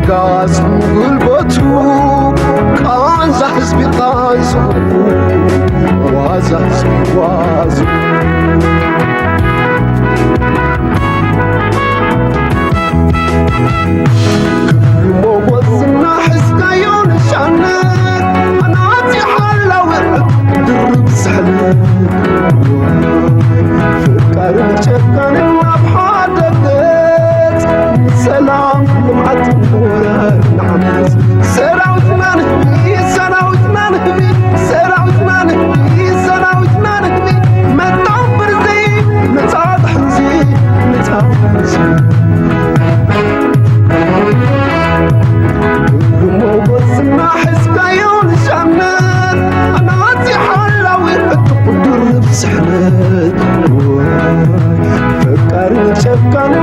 ዳስ ጉልበቱ ቃንዛ ህዝቢ ቃንዝኡ ዋዛ ህዝቢ ዋዝኡ ክብሪ ሞጎስና ሕዝካዮ ንሻነ ኣናጺ ሓላዊ ድርብ ስሕለት ፈቃርን ጨካንን ኣብ ሓደ ገጽ ሰላም ልምዓት ወራር ንዓመጽ ሰራዊትና ንህቢ ሰራዊትና ንህቢ ሰራዊትና ንህቢ ሰራዊትና ንህቢ መጣ ብርዚ ነጻ ድሕርዚ ነጻ ድሕርዚ ሞጎስና ሕዝካዮ ንሻነት ኣናጺ ሓላዊ ዕጡቕ ድርብ ስሕነት ፈቃርን ጨካንን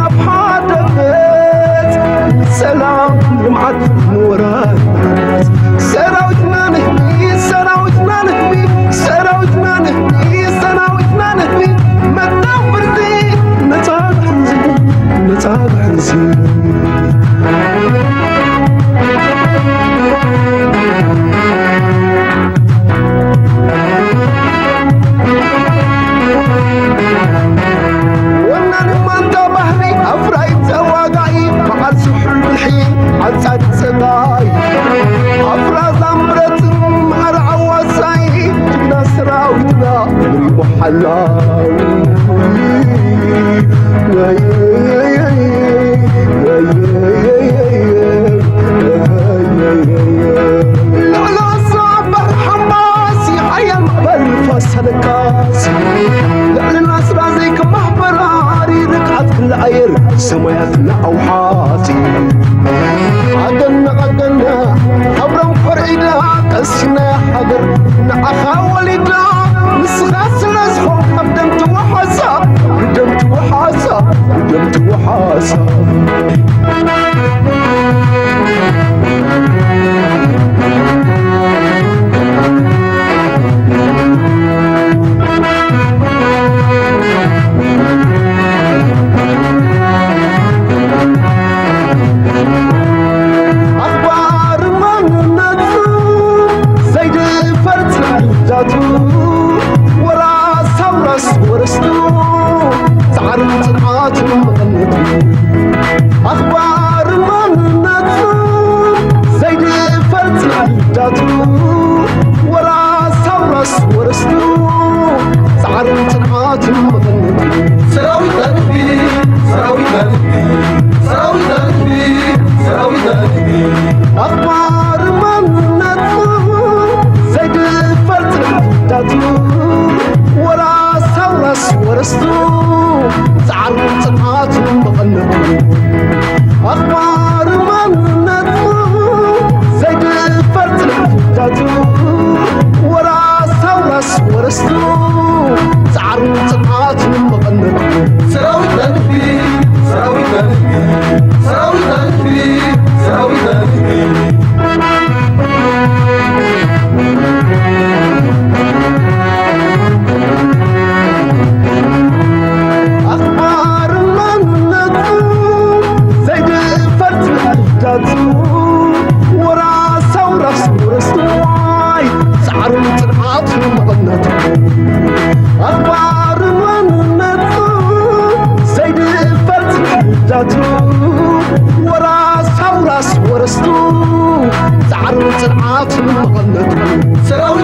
ኣብ ሓደ ገጽ ሰላም ልምዓት ንወራር ሰራዊትና ንህቢ ሰራዊትና ንህቢ ሰራዊትና ንህቢ ሰራዊትና ንህቢ መጣ ብርዚ ነጻ ድሕርዚ ነጻ ድሕርዚ ወናኒ ማንታ ባህሪ ኣፍራይ ተዋጋኢ በዓል ስሑል ብልሒ ሓጻሪ ጸጋይ ኣፍራዛን ብረትን ማዕረ ኣዋሳይ ጅግና ሰራዊትና ሪሞ ሓላው ሰማያትና ኣውሓሲ ኣገና ኣገና ኣብሮም ኮርዒዳ ቀሲና ሃገር ንዓኻ ወሊዳ ንስኻ ስለ ዝኾንካ ብደም ትወሓሳ ብደም ትወሓሳ ብደም ትወሓሳ ጽንዓት ንመቐነቱ ሰራዊት